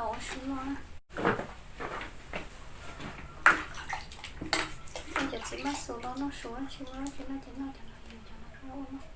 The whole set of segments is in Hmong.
Ua su noj. Cov txiv mab xus los noj su, tsis ua dab tsi noj ces noj cov no, cov no ua noj.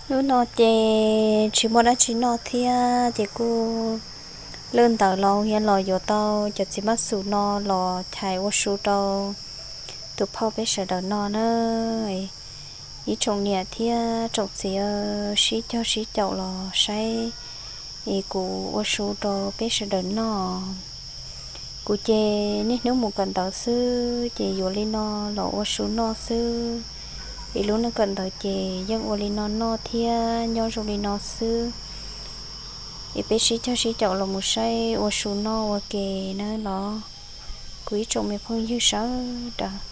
Hnub no ces tsis muaj dab tsi noj thiab ces kuj lwj ntawd los thiab los yuav tau cov txiv mab xus no los chais ua su rau tus phauj peb sawv daws noj na. Ib tsoom niam thiab tsoom txiv sib cog sib caum los saib es kuv ua su rau peb sawv daws noj. Kuv ces niaj hnub mus kawm ntawv xwb ces yuav li no los ua su noj xwb. Es lub neej kawm ntawv ces yeej ua li no noj thiab nyob zoo li no xwb. Es peb sib cog sib caum los mus saib ua su noj ua ke na los kuv ib tsoom me phooj ywg sawv daws.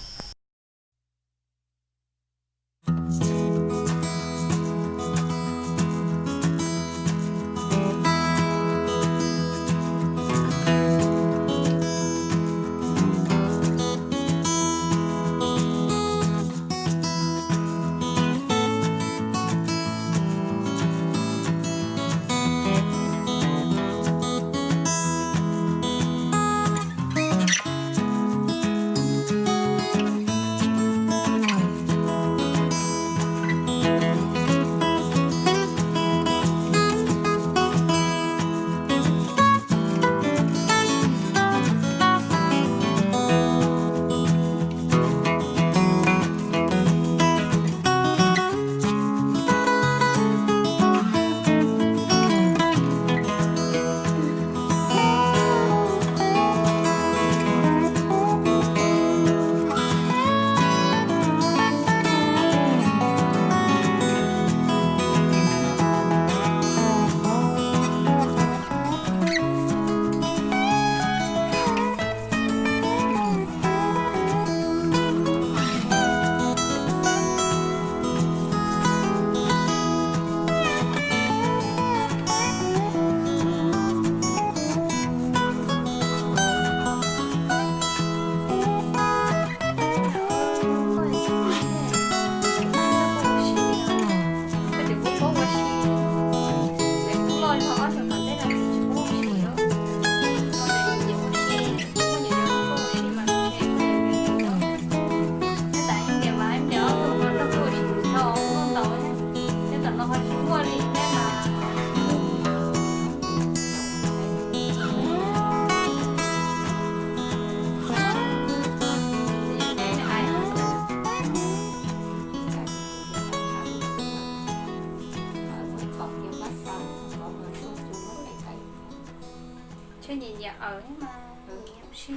Tshuav nyiam nyiam aws mas nyiam ua si.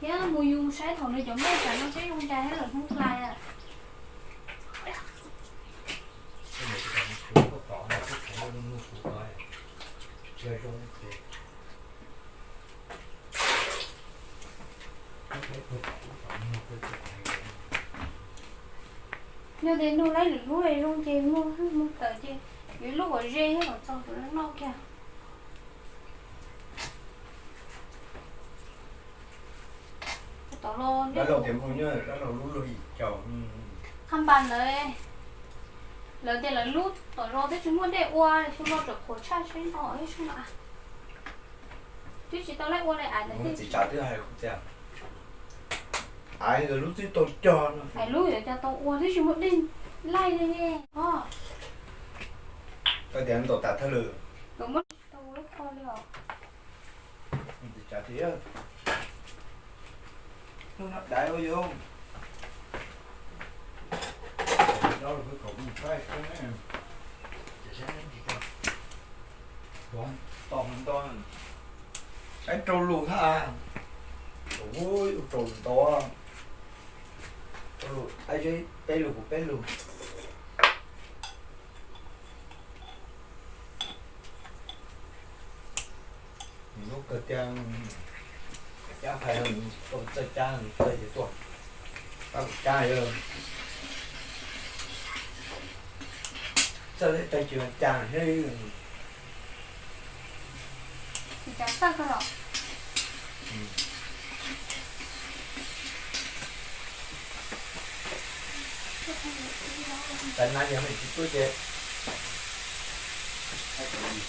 Thiab mus yus saib thaum nws cov nplej tsam no seb zoo cas thiab lawm hnub hlais. Yog tias nug laib lwm lub zoo ces muag, muag tawm ces yuav ib lub uas ze thiab kom txog tus no kiag. Tom los, qha npas ntawd, lawv tias lawv lub tom zos twb tsis muaj dej ua, xyoo no tseem qhuav tshaj seb no ib sub no. Twb tsis tau leb ua li ais ntawd. Txiv tsav twb hais kuv tias, ais lub twb tau cog no, ais lub yuav cog tau ua twb tsis muaj dej laij li os. Koj tias ntaus tas thawj lwm, tsis tau ua lub qhov li os. Txiv tsav tias, hnub no daiv ua yus, rau lus peb kom mus saib, tom nto, saib rau lus hab, rau lus ntau, rau lus ab zeb peb lus kuv peb lus. Nws lub kawg tiag, cab hais tau txawj cab, txawj ces tuaj, pab kuv cab yog. Tau cua cas thiab. Tam no yog tsis tuaj ces, tsis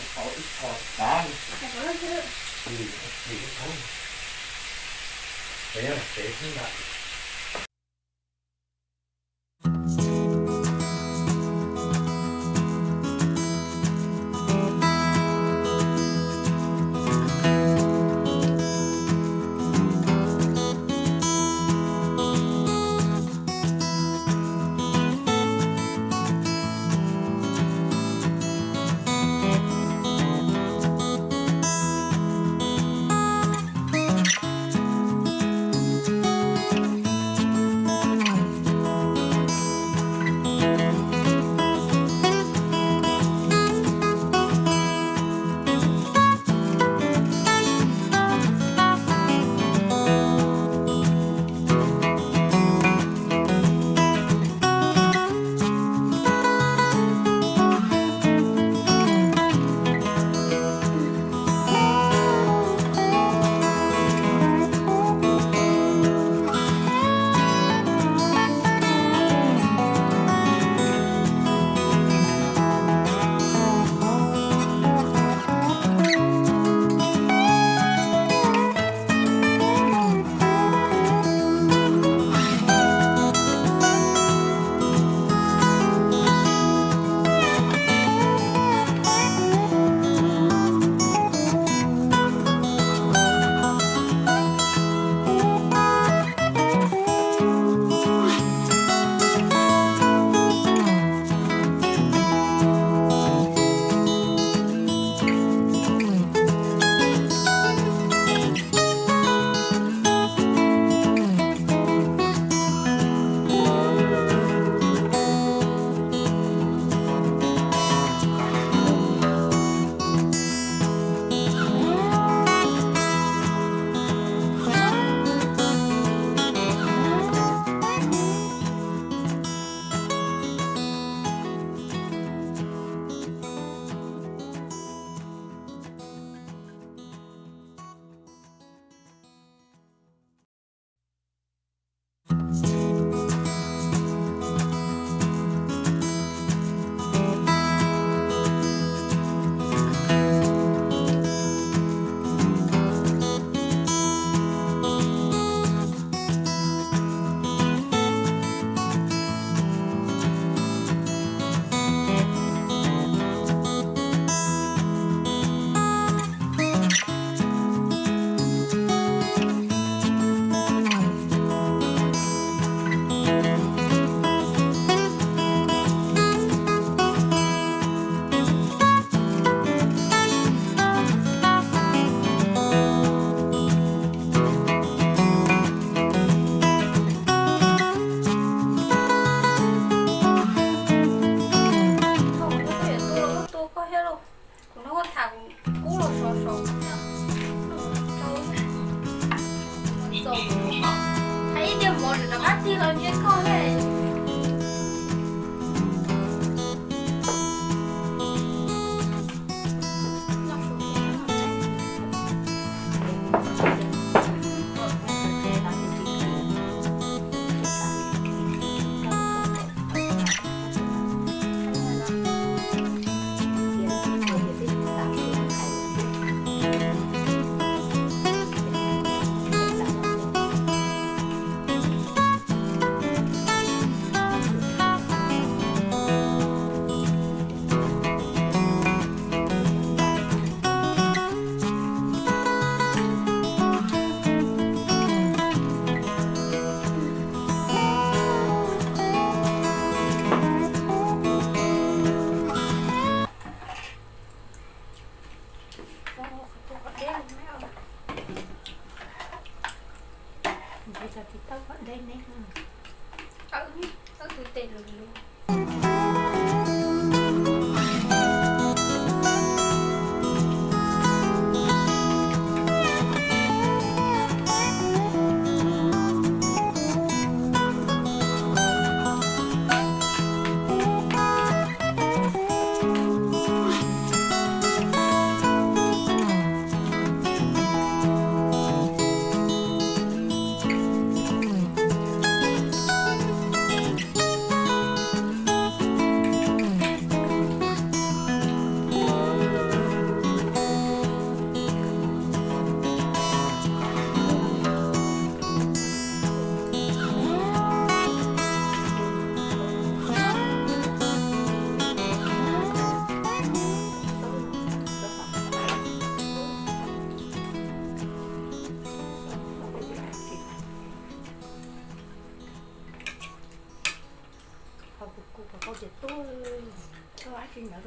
tau, ces tsev xwb ntag. Kuv nrog koj tham kuv kub los sov sov. Hais ib tiag mov rov qab tig los ntsia koj thiab. Hnub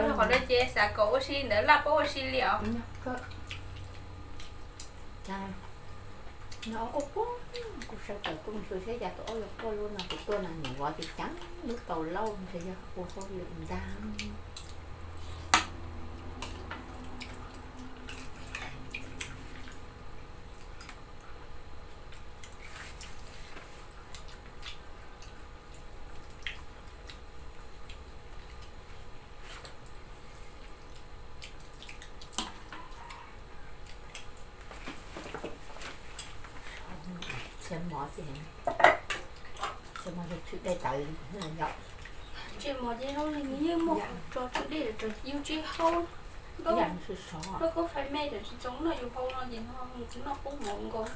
no qhov no ces xav kom ua si ntawd laj paub ua si li os. Nyob quaj quaj, kuv sawv tawm tuaj mus xyuas saib cas tus aub yuav quaj lub no, kuv tuaj no nws vov ceev ceev lub taub lauj, ntshe yog ua hauj lwm ntag. Txias mov ces, txias mov ces tswj dej tawv yom. Txias mov ces zoo li nws yeej muaj tso tswj dej, yus tsis haus lauj, koj fais me tam tsis txaus noj, yus haus no ces noj qub mov nkaus.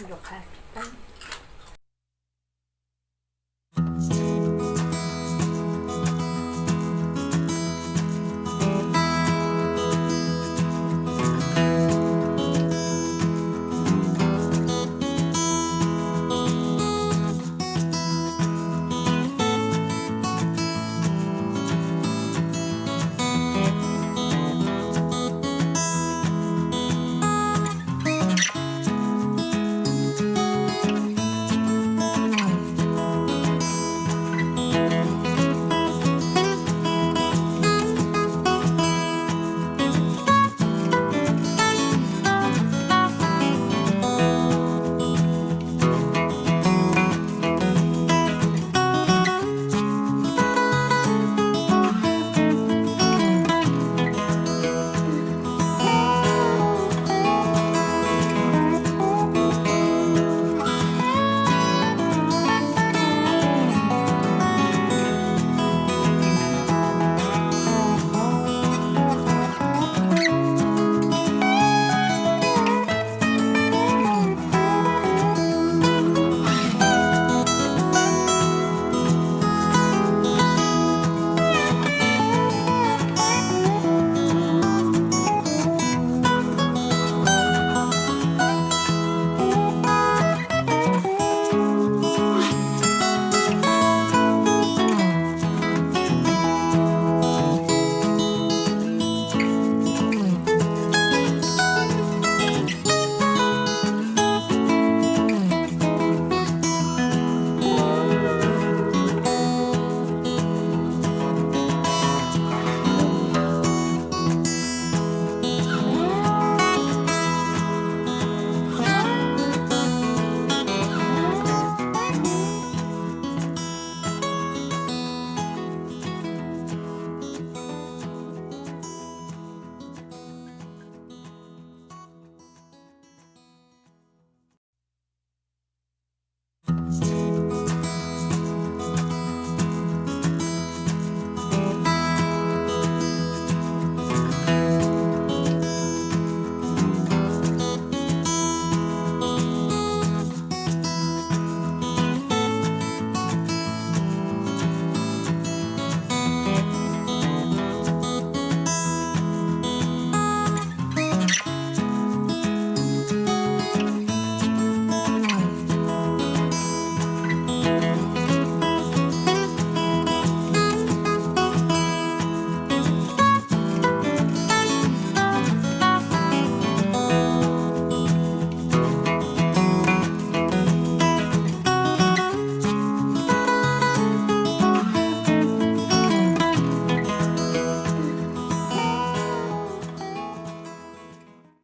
Yuav qhab tsis teeb.